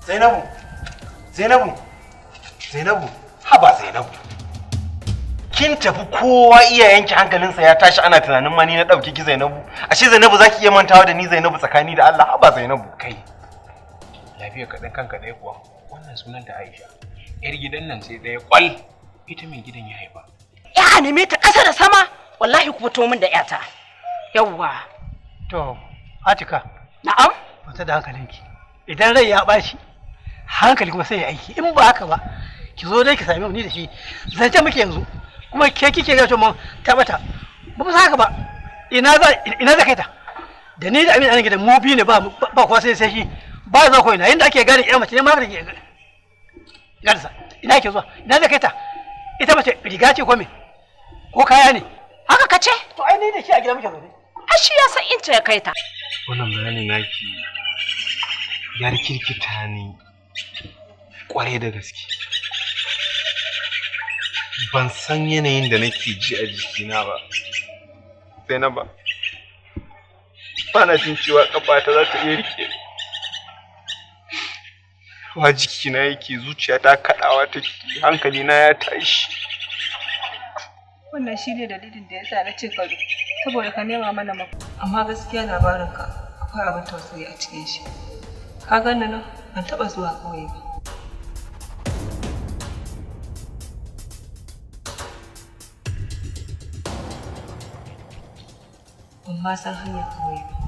Zainabu, Zainabu, Zainabu, haba Zainabu. Kin tafi kowa iyayenki hankalinsa ya tashi ana tunanin ma ni na ɗauki ki Zainabu. Ashe Zainabu zaki iya mantawa da ni Zainabu tsakani da Allah, haba Zainabu. Kai, lafiya kaɗan kanka ɗaya kuwa, wannan sunanta Aisha. 'Yar gidan nan sai ɗaya kwal, ita mai gidan ya haifa. Ya neme ta ƙasa da sama, wallahi ku fito min da 'yata. Yawwa. To, Atika. Na'am? Kwanta da hankalinki. Idan rai ya ɓaci, hankali kuma sai ya aiki. In ba haka ba, ki zo dai ki same ni da shi. Zance muke yanzu. Kuma ke kike ga mun ta bata. Ba mu san haka ba. Ina za kai ta? Da ni da Aminu anan gidan mu biyu ne ba ba kuwa sai sai shi. Ba za ko ina inda ake gane ƴar mace ne ma ke gane sa. Ina ke zuwa? Ina za kai ta? Ita mace riga ce ko me? Ko kaya ne? Haka ka ce? To ai ni da shi a gida muke zaune. Ai shi ya san inda ya kai ta. Wannan bayani naki ya rikirkita ni kwarai da gaske. Ban san yanayin da nake ji a jikina ba. Zainaba, ba na jin cewa ƙafata za ta iya rike. Wa jikina yake, zuciyata kaɗawa take, hankalina ya tashi. Wannan shi ne dalilin da ya sa na ce ka zo, saboda ka nema mana mafita. Amma gaskiya labarinka akwai abin tausayi a cikin shi. Ka gani nan ban taɓa zuwa ƙauye ba. Ban ma san hanyar ƙauye ba.